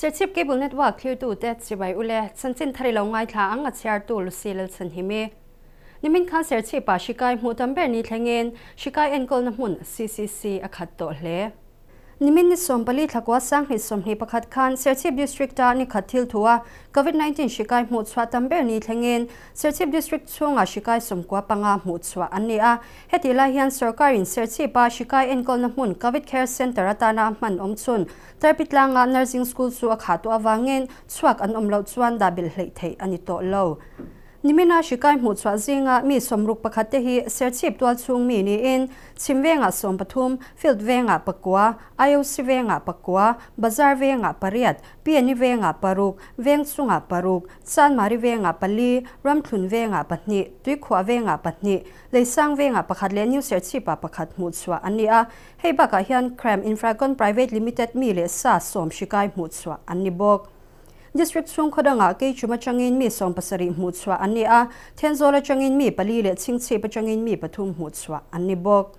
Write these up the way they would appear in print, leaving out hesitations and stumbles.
Serchhip Cable Network thlirtute chibai ule chanchin thar i lo ngaithla ang a chhiartu Lucy Lalchhanhimi. Nimin khan Serchhip-ah hrikai hmuh tam ber ni thlengin hrikai enkawlna hmun CCC a khat tawh hle. Nimin ni 14 thlakua 2021 khan Serchhip District-a ni khat thil thu a Covid 19 hrikai hmuh chhuah tam ber ni thlengin Serchhip District chhunga hrikai 95 hmuh chhuah an ni a. Hetih lai hian sawrkarin Serchhip-a hrikai enkawlna hmun Covid Care Centre atana a hman awm chhun Tarpitlanga Nursing School chu a khah tawh avangin chhuak an awm loh chuan dah belh hleih theih a ni tawh lo. Nimina hrikai hmuh chhuah zinga mi 61 te hi Serchhip tualchhung mi niin Chhim vengah 13, Field vengah 9, IOC vengah 9, Bazar vengah 8, PNE vengah 6, veng chungah 6, Chanmari vengah 4, Ramthlun vengah 2, Tuikhuah vengah 2, Leisang vengah 1 leh New Serchhip-ah 1 hmuh chhuah an ni a. Hei bakah hian Cram Infracon Private Limited mi leh sa 10 hrikai hmuh chhuah an ni bawk. District chhung khawdangah Keichum atangin mi 70 hmuh chhuah an ni a, Thenzawl atangin mi 4 leh Chhingchhip atangin mi 3 hmuh chhuah an ni bawk.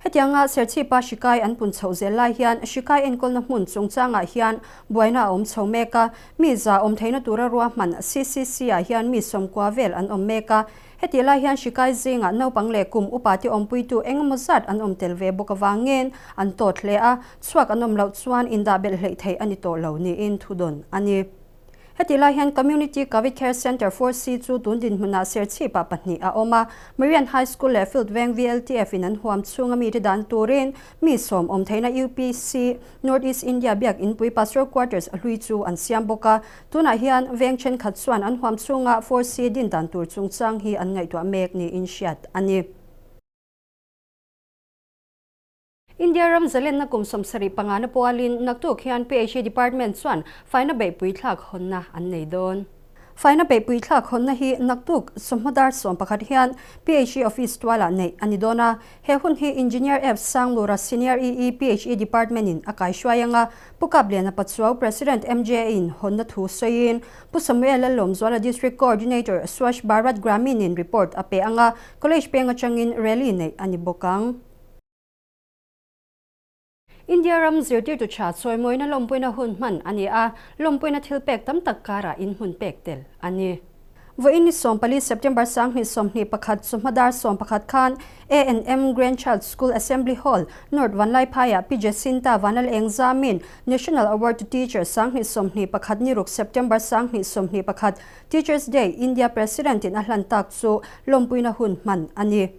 Hetianga Serchhipa hrikai an pun chhoh zel lai hian hrikai enkawlna hmun chungchangah hian buaina a awm chho mek a, mi za awm theihna tura ruahman CCC-ah hian mi 90 vel an awm mek a. Hetih lai hian hrikai zingah naupang leh kum upa te awmpuitu engemaw zat an awm tel ve bawk avangin an tawt hle a, chhuak an awm loh chuan indah belh hleih theih a ni tawh lo niin thudawn a ni. Hetih lai hian Community Covid Care Centre 4C chu tun dinhmunah Serchhip-ah 2 a awm a, Marian High School leh Field Veng VLTF in an huam chhunga mi te dan turin mi 10 awm theihna UPC North East India biak inpui Pastoral Quarters a hlui chu an siam bawk a. Tunah hian veng thenkhat chuan an huam chhunga 4C din dan tur chungchang hi an ngaihtuah mek niin hriat a ni. India ram zalenna kum 75 na pualin naktuk hian PHE Department chuan faina beihpui thlak hawnna an nei dawn. Faina beihpui thlak hawnna hi naktuk sawmhmadar 11 hian PHE Office tualah nei a ni dawn a. He hun hi Engineer F Sanglura Senior EE PHE Department in a kaihruai anga Pu Kapliana Pachuau President MJA in hawnna thu sawiin Pu Samuel Lalawmzuala District Coordinator Swachh Bharat Gramin in report a pe anga College peng atangin rally nei a ni bawk ang. India ram zirtirtu tha chawimawina lawmpuina hun hman a ni a, lawmpuina thil pek tam tak karah in hmun pek tel a ni. Vawiin ni 14 September 2021 chawhmadar 11 khan A&M Grandchild School Assembly Hall, North Vanlaiphaiah Pi Jacinta Vanlal Engzamin National Award to Teachers 2021 ni ruk September 2021 Teachers Day India President in a hlan tak chu lawmpuina hun hman a ni.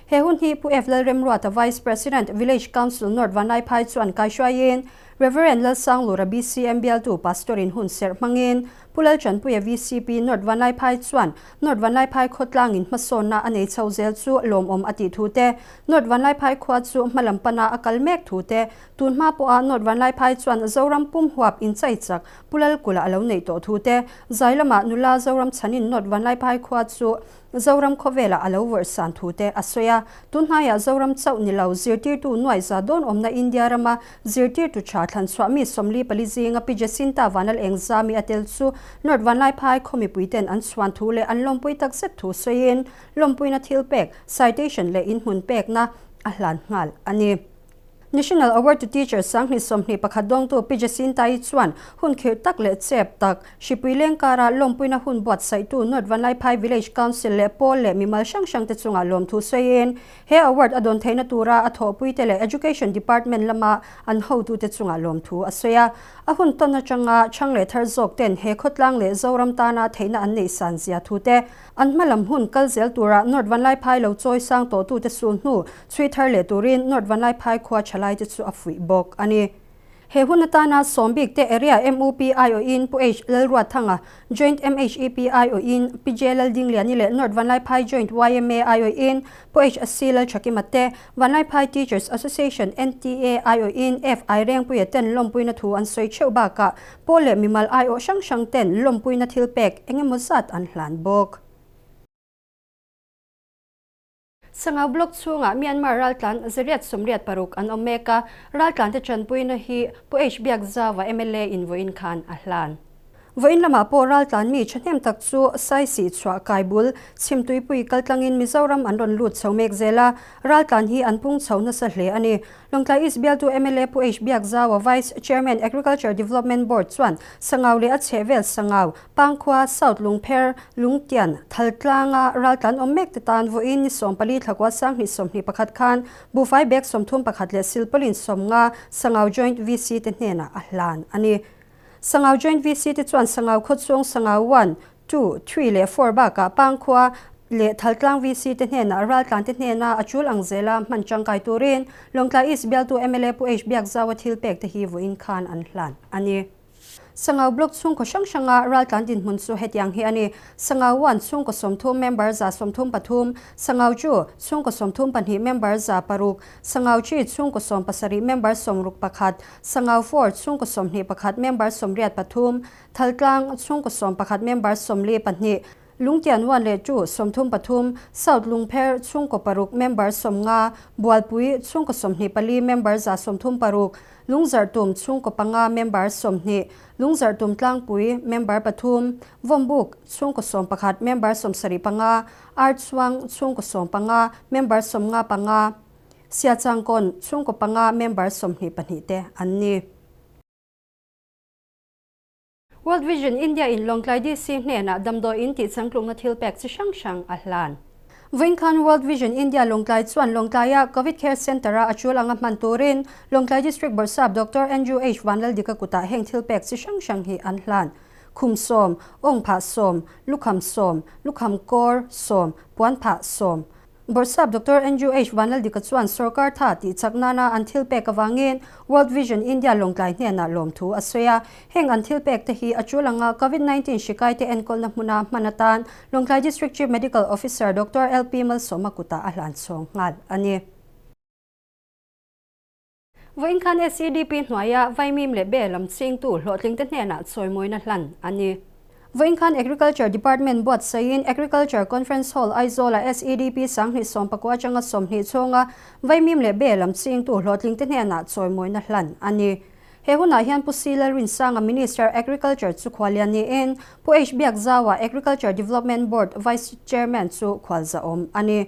He hun hi Pu F Lalremruata Vice President Village Council North Vanlaiphai chuan kaihruaiin Reverend Lalsanglura BCM bialtu Pastor in hun serh hmangin Pu Lalchanpuia VCP North Vanlaiphai chuan North Vanlaiphai khawtlangin hmasawnna a nei chho zel chu lawmawm a tih thu te, North Vanlaiphai khua chu hmalam pana a kal mek thu te, tun hma pawha North Vanlaiphai chuan Zoram pum huap inchai chak Pu Lalkula a lo neih tawh thu te, zai lamah nula Zoram chhanin North Vanlaiphai khua chu Zoram khawvelah a lo vawrh san thu te a sawi a. Tun hnaiah Zoram chauh ni lo zirtirtu nuai za dawn awmna India rama zirtirtu tha thlan chhuah mi 44 zinga Pi Jacinta Vanlal Engzami a tel chu North Vanlaiphai khaw mipuiten an chhuan thu leh an lawmpui takzet thu sawiin lawmpuina thil pek, citation leh inhmun pekna a hlan nghal a ni. National Award to Teachers 2021 dawngtu Pi Jacinta i chuan hun khirh tak leh chep tak hripui lengkara lawmpuina hun buatsaihtu North Vanlaiphai Village Council leh pawl leh mimal hrang hrang te chunga lawm thu sawiin he award a dawn theihna tura a thawhpui te leh Education Department lama an hotu te chunga lawm thu a sawi a. A hun tawn atanga chhang leh thar zawk ten he khawtlang leh Zoram tana theihna an neih san zia thu te an hmalam hun kal zel tura North Vanlaiphai lo chawi sang tawh tu te sul hnu chhui thar leh turin North Vanlaiphai khua thalai te chu a fuih bawk a ni. He hun atana sawmbik te area MUP IO in Pu H Lalruathanga, Joint MHEP IO in Pi J Laldingliani leh North Vanlaiphai Joint YMA IO in Pu H C Lalthakima te, Vanlaiphai Teachers Association NTA IO in F I Rengpuia ten lawmpuina thu an sawi theuh bakah pawl leh mimal IO hrang hrang ten lawmpuina thil pek engemaw zat an hlan bawk. Sangau Block chhungah Myanmar raltlan 186 an awm mek a, raltlan te chanpuina hi Pu H Biakzawa MLA in vawiin khan a hlan. Vawiin lamah pawh raltlan mi thahnem tak chu Saisih chhuah kai bul Chhimtuipui kaltlangin Mizoram an rawn lut chho mek zel a, raltlan hi an pung chho nasa hle a ni. Lawngtlai East bialtu mla Pu H Biakzaua Vice Chairman Agriculture Development Board chuan Sangau leh a chhehvel Sangau, Pangkhua, South Lungpher, Lungtian, Thaltlanga raltlan awm mek te tan vawiin ni 14 thlakua 2021 khan buhfai bag 31 leh silpawlin 50 Sangau Joint VC te hnenah a hlan a ni. Sangau Joint VC te chuan Sangau khawchhung Sangau one, two, three leh four bakah Pangkhua leh Thaltlang VC te hnenah raltlan te hnena a chul ang zela hman tangkai turin Lawngtlai East bialtu mla Pu H Biakzaua thil pek te hi vawiin khan an hlan a ni. Sangau Block chhungkaw hrang hranga raltlan dinhmun chu hetiang hi a ni. Sangau one chhungkaw 30 member 133, Sangau two chhungkaw 32 member 600, Sangau three chhungkaw 70 member 61, Sangau four chhungkaw 21 member 83, Thaltlang chhungkaw 11 member 42, Lungtian one leh two 33, South Lungpher chhungkaw 6 member 50, Bualpui chhungkaw 24 member 136, Lungzarhtum chhungkaw 5 member 20, Lungzarhtum Tlangpui member 3, Vawmbuk chhungkaw 11 member 75, Archhuang chhungkaw 15 member 55, Siachangkawn chhungkaw 5 member 22 te an ni. World Vision India in Lawngtlai DC hnenah damdawiin tih changtlukna thil pek chi hrang hrang a hlan. Vawiin khan World Vision India Lawngtlai chuan Lawngtlaia Covid Care Centre-a a tul anga hman turin Lawngtlai District Bawrhsap Doctor Andrew H Vanlaldika kutah heng thil pek chi hrang hrang hi an hlan. Khum 10, awng phah 10, lukham 10, lukham kawr 10, puan phah 10. Bawrhsap Doctor Andrew H Vanlaldika chuan sorkar tha tih chak nana an thil pek avangin World Vision India Lawngtlai hnenah lawmthu a sawi a. Heng an thil pek te hi a tul anga Covid-19 hri te enkawlna hmuna hman atan Lawngtlai District Chief Medical Officer Doctor LP Malsawma kutah a hlan chhawng nghal a ni. Vawiin khan SEDP hnuaia Vaimim leh Be lam chingtu hlawhtling te hnenah chawimawina hlan a ni. Vawiin khan Agriculture Department buatsaiin Agriculture Conference Hall Aizawla SEDP 2019 atanga 20 chhunga Vaimim leh Be lam chingtu hlawhtling te hnenah chawimawina hlan a ni. He hunah hian Pu C Lalrinsanga Minister Agriculture chu khualian niin Pu H Biakzaua Agriculture Development Board Vice Chairman chu khualzawm a ni.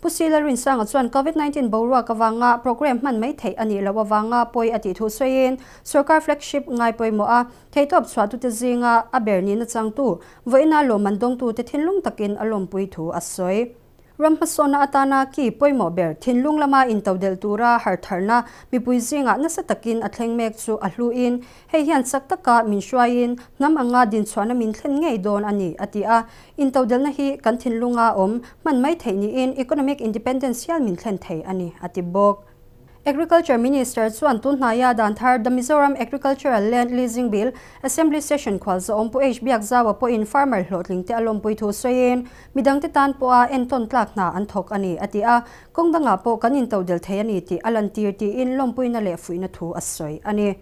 Pu C Lalrinsanga chuan Covid-19 boruak avanga program hman mai theih a nih loh avanga pawi a tih thu sawiin sorkar flagship ngai pawimawh a theihtawp chhuah tute zinga a ber nihna changtu vawiina lawmman dawngtute thinlung takin a lawmpui thu a sawi. Ram hmasawnna atana ki pawimawh ber thinlung lama intodelh tura hartharna mipui zingah nasa takin a thleng mek chu a hluin hei hian chak taka min hruaiin hnam anga dinchhuahna min thlen ngei dawn a ni a ti a. Intodelhna hi kan thinlunga awm hman mai theih niin economic independence hial min thlen thei a ni a ti bawk. Agriculture Minister chuan tunhnaia dan thar The Mizoram Agricultural Land Leasing Bill Assembly Session khualzawm Pu H Biakzaua pawhin farmer hlawhtling te a lawmpui thu sawiin midangte tan pawha entawn tlak hna an thawk a ni a ti a, kawng dangah pawh kan intodel thei a ni tih a lantir tiin lawmpuina leh fuihna thu a sawi a ni.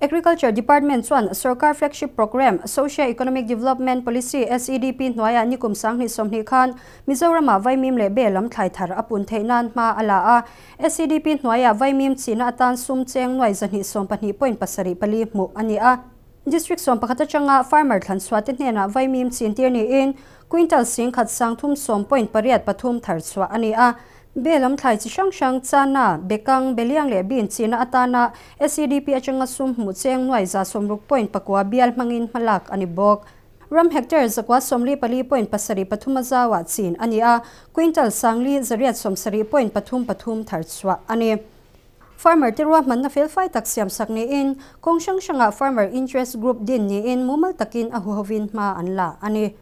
Agriculture Department chuan sorkar flagship programme Socio-Economic Development Policy, SEDP, hnuaiah nikum 2020 khan Mizoramah Vaimim leh Be lam thlai thar a pun theih nan hma a la a. SEDP hnuaiah Vaimim chihna atan sum cheng nuai 212.74 hmuh a ni a. District 11 atanga farmer thlan chhuah te hnenah Vaimim chin tir niin quintal 130.83 thar chhuah a ni a. Be lam thlai chi hrang hrang chana bekang beliang leh bin chihna atana SEDP atanga sum hmuh cheng nuai 160.9 bial hmangin hmalak a ni bawk. Ram hectare 144.73 azawa chin a ni a, quintal 4,873.33 thar chhuah a ni. Farmer te ruahmanna felfai tak siam sak niin kawng hrang hrangah Farmer Interest Group din niin mumal takin a huhovin hma an la a ni.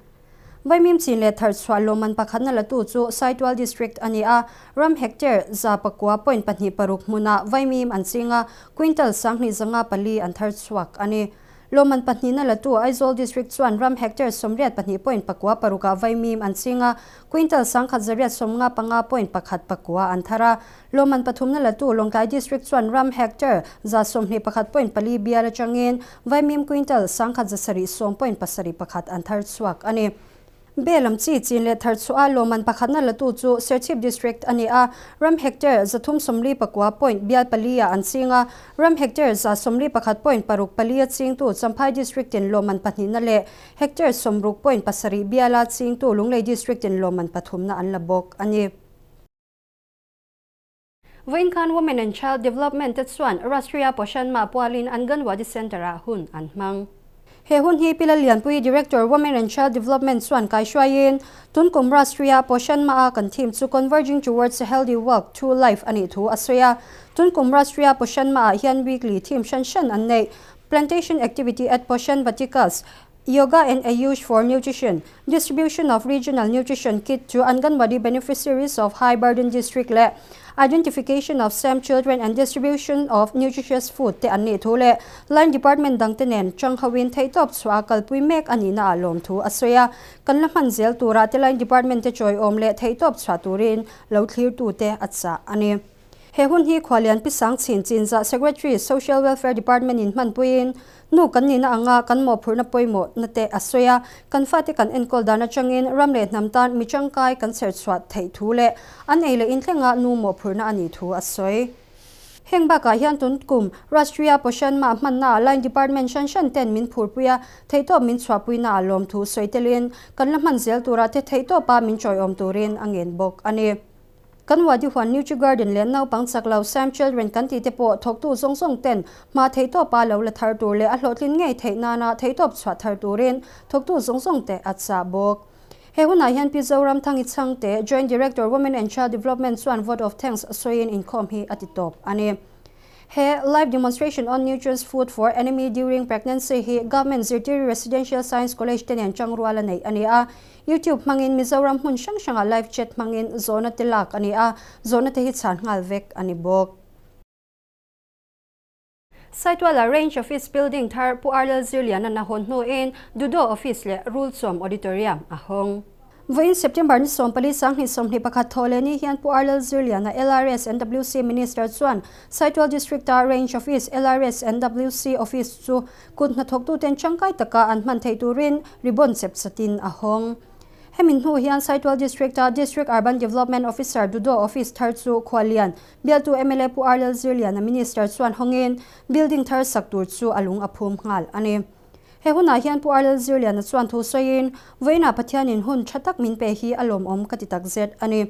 Vaimim chin leh thar chhuah lawmman pakhatna latu chu Saitual District a ni a, ram hectare 9.26 hmuna Vaimim an chinga quintal 2,504 an thar chhuak a ni. Lawmman pahnihna latu Aizawl District chuan ram hectare 82.96 Vaimim an chinga quintal 1,195.19 an thar a. Lawmman pathumna latu Lawngtlai District chuan ram hectare 121.4 bial atangin Vaimim quintal 1,170.71 an thar chhuak a ni. Be lam chi chin leh thar chhuah a lawmman pakhatna latu chu Serchhip District a ni a, ram hectare 349 point bial pali ah an ching a, ram hectare 111 point paruk pali a chingtu Champhai District in lawmman pahnihna leh hectare 60 point pasarih biala chingtu Lunglei District in lawmman pathumna an la bawk a ni. Vawiin khan Women and Child Development te chuan Rashtriya Poshan Maah pualin Anganwadi Centre ah hun an hmang. He hun hi Pi Lallianpui, Director, Women and Child Development chuan kaihruaiin tunkum Rashtriya Poshan Maah kan theme chu Converging Towards a Healthy Walk Through Life a nih thu a sawi a. Tunkum Rashtriya Poshan Maah hian weekly theme hran hran an neih, Plantation Activity at Poshan Vatikas, Yoga and Ayush for Nutrition, Distribution of Regional Nutrition Kit to Anganwadi Beneficiaries of High Burden District leh Identification of SAM Children and Distribution of Nutritious Food te an nih thu leh Line Department dangte nen changhoin theihtawp chhuah a kalpui mek a nihna ah lawmthu a sawi a. Kan la hman zel turah te Line Department te chawiawm leh theihtawp chhuah turin lo thlirtute a chah a ni. He hun hi Khualian Pi Sang Chin Chinzah Secretary, Social Welfare Department in hmanpuiin nu kan nihna anga kan mawhphurhna pawimawhna te a sawi a, kan fate kan enkawl dan atangin ram leh hnam tan mi tangkai kan chherchhuah theih thu leh an ei leh inthlenga nu mawhphurhna a nih thu a sawi. Heng bakah hian tun kum Rashtriya Poshan Maah hmannaah Line Department hran hran ten min phurpui a, theihtawp min chhuahpuina ah lawmthu sawi telin kan la hman zel turah te theihtawpa min chawiawm turin a ngen bawk a ni. Kan Wadi Huan Nutri Garden leh naupang chak lo Sam Children kan tih te pawh thawktu zawng zawng ten hma theihtawpa lo la thar tur leh a hlawhtlin ngei theih nana theihtawp chhuah thar turin thawktu zawng zawng te a chah bawk. He hunah hian Pi Zoramthangi Chhangte, Joint Director Women and Child Development chuan vote of thanks sawiin inkhawm hi a ti tawp a ni. He Live Demonstration on Nutrients Food for Anemia During Pregnancy hi Government Zirtiri Residential Science College te nen tangrual a neih a ni a. YouTube hmangin Mizoram hmun hrang hrangah live chat hmangin zawhna te lak a ni a, zawhna te hi chhan nghal vek a ni bawk. Saituala Range Office Building thar Pu Arlel Zirliana'n a hawn hnuin Dudo Office leh Rulchawm Auditorium a hawng. Vawiin September ni 14 2021 thaw leh ni hian Pu Arlel Zirliana LRS NWC Minister chuan Saitual District-a Range Office LRS NWC Office chu kut hnathawktuten tangkai taka an hman theih turin ribbon chep chatin a hawng. Hemi hnu hian Saitual District-a District Urban Development Officer Dudo Office thar chu Khualian bialtu mla Pu Arlel Zirliana Minister chuan hawngin building thar sak tur chu a lung a phum nghal a ni. He hunah hian Pu Arlel Zirliana chuan thu sawiin, Vawiinah Pathianin hun tha tak min pe hi a lawmawm ka ti takzet a ni.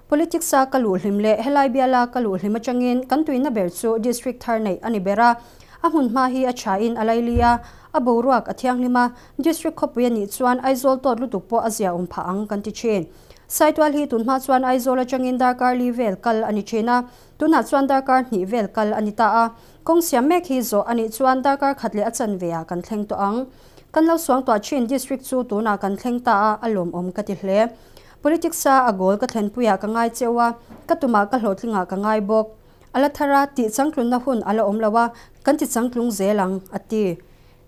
Politics-a ka luh hlim leh helai biala ka luh hlim atangin kan tuina ber chu District thar neih a ni ber a. A hmun hma hi a thain a laili a, a boruak a thianghlim a, District khawpui a nih chuan Aizawl tawt lutuk pawh a ziaawm phah ang kan ti thin. Saitual hi tunhma chuan Aizawl atangin darkar li vel kal a ni thin a, tunah chuan darkar hnih vel kal a ni ta a. Kawng siam mek hi zawh a nih chuan darkar khat leh a chanve ah kan thleng tawh ang. Kan lo suang tuah thin District chu tunah kan thleng ta a, a lawmawm ka ti hle. Politics a a goal ka thlenpuiah ka ngai cheu a, ka tumah ka hlawhtlingah ka ngai bawk. A la thar a, tih changtlunna hun a la awm lo a, kan ti changtlung zel ang, a ti.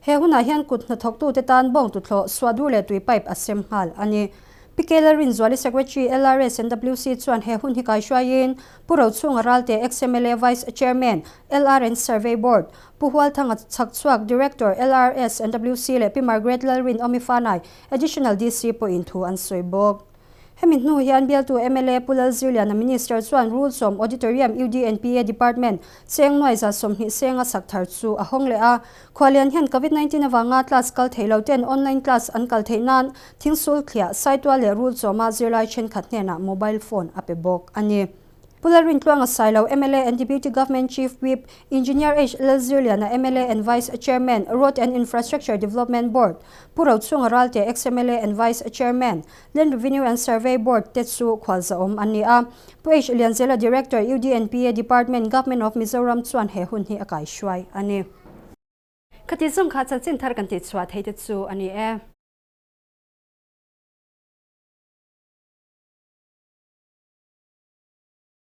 He hunah hian kut hnathawktute tan bawng tuthlawh, suahdur leh tui pipe a sem nghal a ni. Pi Kela Rinzuali Secretary LRSNWC chuan he hun hi kaihruaiin Pu Rochhunga Ralte ex-MLA Vice Chairman LRN Survey Board, Pu Hualthanga Chhakchhuak Director LRSNWC leh Pi Margaret Lalrin Omifanai Additional DC pawhin thu an sawi bawk. Hemi hnu hian bialtu mla Pu Lalzirliana Minister chuan Rule sawm Auditorium UDNPA Department cheng nuai 20 senga sak thar chu a hawng leh a. Khualian hian Covid 19 avanga class kal thei lo ten online class an kal theih nan thingsul thliah Saitual leh Rule chawma zirlai thenkhat hnenah mobile phone a pe bawk a ni. Pu Lalrintluanga Sailo, mla and Deputy Government Chief Whip, Engineer H. Lalzirliana, mla and Vice Chairman, Road and Infrastructure Development Board, Pu Rochhunga Ralte, ex-mla and Vice Chairman, Land Revenue and Survey Board te chu khualzawm an ni a. Pu H. Lianzela, Director, UDNPA Department, Government of Mizoram chuan he hun hi a kaihruai a ni. Khati zawng kha chanchin thar kan tihchhuah thei te chu a ni e.